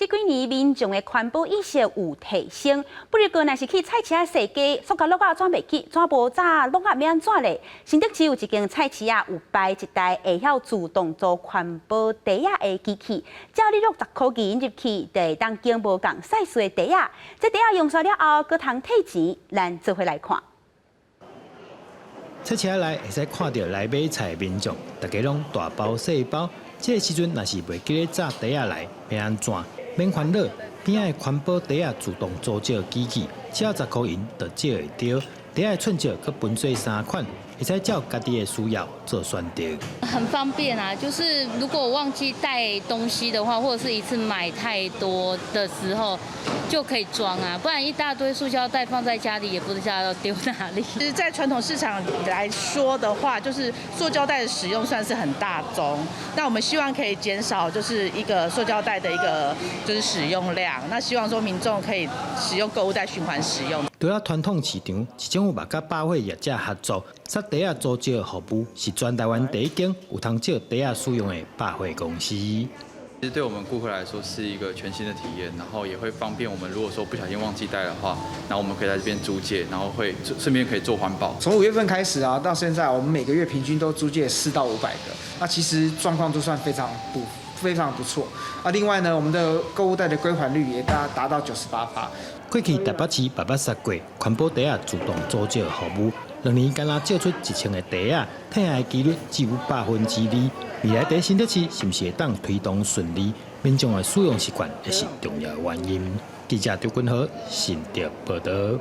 這幾年民眾的環保意識有提升，不過若是去菜市仔踅街，塑膠罌仔怎袂記，怎無紙罌仔欲按怎咧？新竹市有一間菜市仔有擺一台會曉自動做環保袋仔的機器，只要你落10箍銀入去，就會當揀無仝 size 的袋仔。這袋仔用煞了後，閣通退錢，咱做伙來看。菜市仔內會使看著來買菜的民眾，大家攏大包細包。這个時陣若是袂記咧紮袋仔來，欲按怎？免煩惱，邊仔的環保袋仔自動租借機器，只要10箍銀就借會著。袋仔的寸尺閣分做三款，會使照家己的需要做選擇。很方便啊，就是如果我忘記帶東西的話，或者是一次買太多的時候，就可以裝啊，不然一大堆塑膠袋放在家裡也不知道要丟哪裡。其實，在傳統市場來說的話，就是塑膠袋的使用算是很大宗。那我們希望可以減少，就是一個塑膠袋的一個就是使用量。那希望說民眾可以使用購物袋循環使用。除了傳統市場，市政府嘛佮百貨業者合作，設袋仔租借服務，是全台灣第一間有通借袋仔使用的百貨公司。其實對我們顧客來說是一個全新的體驗，然後也會方便我們。如果說不小心忘記帶的話，那我們可以在這邊租借，然後會順便可以做環保。從5月份開始啊，到現在，我們每個月平均都租借4到500個，那其實狀況都算非常不錯。啊，另外呢，我們的購物袋的歸還率也達到98%。過去台北市捌捌設過環保袋仔自動租借服務，2年干焦借出1000個袋仔，退來的幾率只有2%。未來佇新竹市是毋是會當推動順利？民眾的使用習慣也是重要原因。記者張君豪新竹報導。